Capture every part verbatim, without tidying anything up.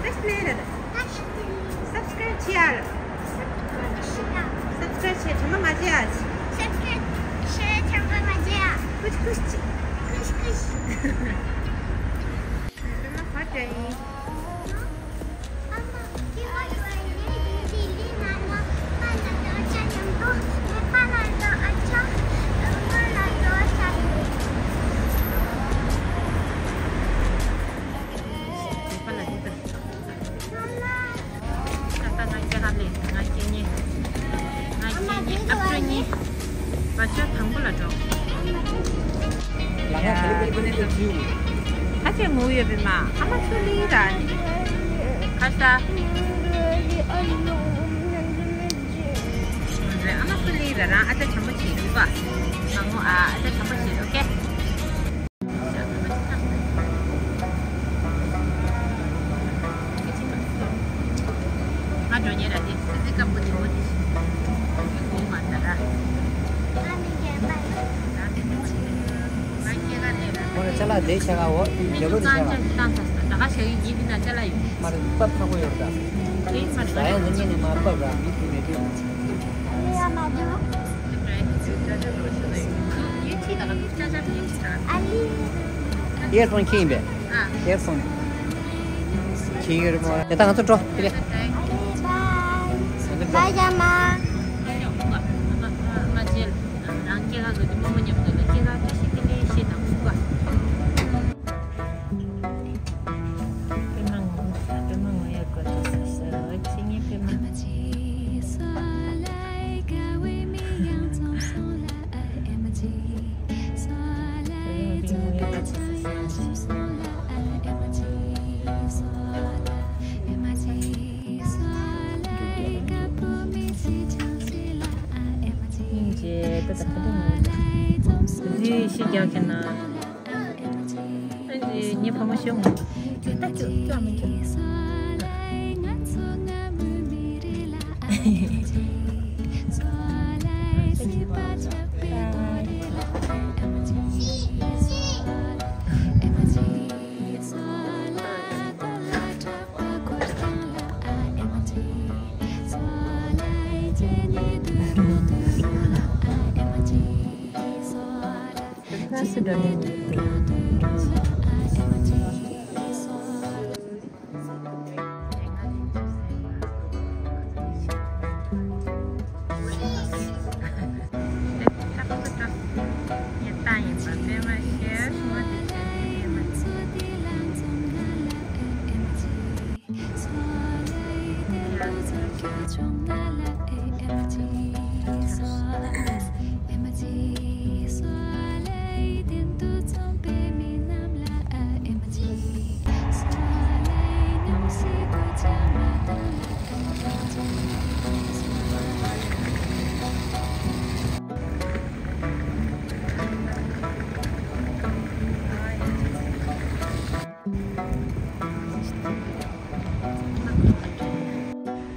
Subscribe བྱེད་ཡ། Subscribe བྱེད། དྲན་པ་མ་བརྗེད་ཨ། Subscribe བྱེད། དྲན་པ་མ་བརྗེད་ཨ། ཀུ་ཅི་ཀུ་ཅི། ཀུ་ཅི་ཀུ་ཅི། དྲན་པ་བརྗེད་ཨ། ད་ལྟ་ང་སྐྱེས་སྐར་ལས། ང་སྐྱེས་ཉེ། ང་སྐྱེས་ཉེ་ཨ་ཕྲུག་གཉིས། བ་ཅོ་དང་པོ་ལ་འགྲོ། ལ་ང་ཁ་ལི་པེ་རི་པེ་རི་ལ་བྱིའུ། ཁ་ཆེ་ངུ་ཡོད་པའི་མ། ཨ་མ་ཆུ་ལི་ར་ནི། ཁ་ས། རེད། ཨ་མ་ཆུ་ལི་ར་རང་ཨ་ཅག་བྱམས་པོ་བྱེད་རུ་བ། མ་ངུ་ཨ། ཨ་ཅག་བྱམས་པོ་བྱེད་རུ་ཀེ། ང་འགྲོ་ཉེ་ར་དེ་སི་སི་ཀམ་པོ་དེ་མོ་དེ་ཞིག་གོང་མ་ད་ར། ཁོ་ལ་ཅ་ལག་དེ་ཆ་ག་འོ་རྒྱ་ལོ་དེ་ཆ་ག་ད་ག་ཞག་ཡིན་འདི་ན་ཅ་ལག་ཡོད། མ་རེད། པབ་ཁ་པོ་ཡོད་ད། དེ་མ་རེད། ད་ཡང་ལུ་ཉེ་ནས་མ་པབ་ར་མི་དེ་མེད་དུས། ཨི་ཡར་ཕོན་ཁྱེར་ཡིན་པས། ཨི་ཡར་ཕོན་ཁྱེར་ཡིན་པས། ཁྱེར་ཡོད་རེད་མོ། ད་ང་ཚོ་འགྲོ་དེ་རེད། ང་ཚོ་འགྲོ། རང་སྐྱེ་ཁ་གི་དེ་མོ་མོ་མཉམ་དུ་ལ་སྐྱེ་ཁ་ཁ་ཤས་དེ་ལས་ཤེས་དང་སུ་ག། པད་མ་ངོ་། པད་མ་ངོ་ཡག་གོ་ཏོ་ས་ས་ཁྱི་ངའི་པད་མ། སྙིང་རྗེ་ད་ད་ཁ་ཏོ་ངོ་། ཞིག་རྒྱག་ཁྱེར་ན། ཨ་ནི་ངའི་ཕ་མ་ཤོག་ངོ་། ད་ཅུ་ཅུ་མི་ཅུ།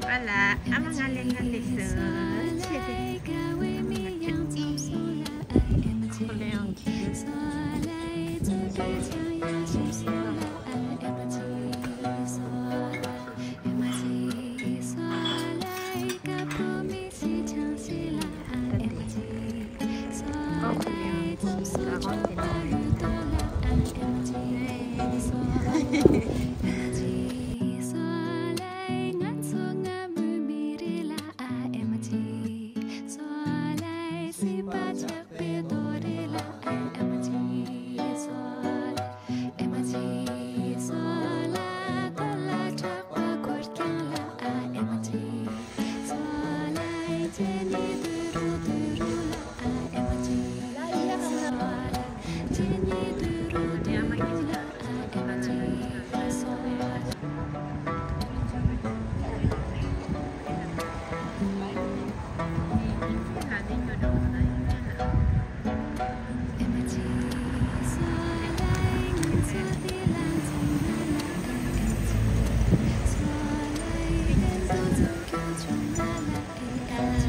ཨ་ལ། ཨ་མ་ང་ལེ་ང་ལེ་སོ། ཆེ་སེ། ཁོ་ལེ་ཡང་ཁྱི།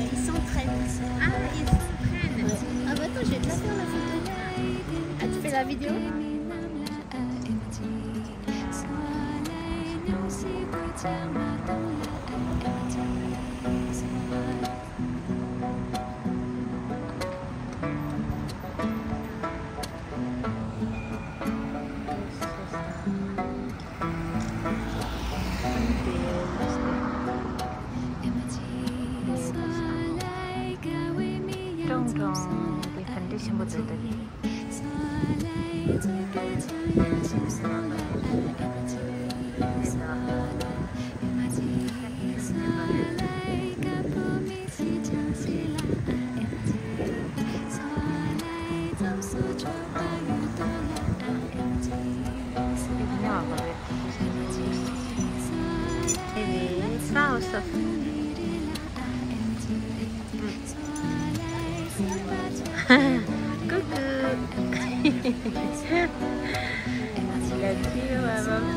Ils s'entraînent. Ah, ils s'entraînent. Ah, bah attends, je vais te la faire la photo. Ah, tu fais la vidéo ? ཀྲོང་ཀྲོང་གི་གདན་འདྲེན་ཆེན་པོ་འདུག་ད་གི། Coucou. Love you, my mom.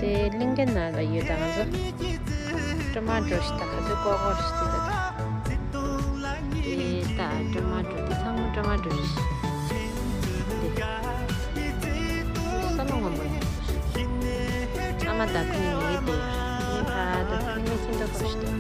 དེ་གླིང་ཕྲན་ནང་ལ་ཡོད། ད་ང་ཚོ་ཊོ་མ་ཊོ་ཞིག་ད་ག་ཚོད་ཀོ་ཀོ་ཞིག་ད་ད། དེ་ད་ཊོ་མ་ཊོ་དེ་ཚང་མ་ཊོ་མ་ཊོ་རེད། དེ་ས་ལོ་སྔོན་པོ་ཡིན། ཨ་མ་ད་ཁུ་ནི་ངའི་དེ་ངའི་ཕ་ད་ཁུ་ནི་ངའི་ཁྱིམ་ད་ཁོ་ཞིག་ད།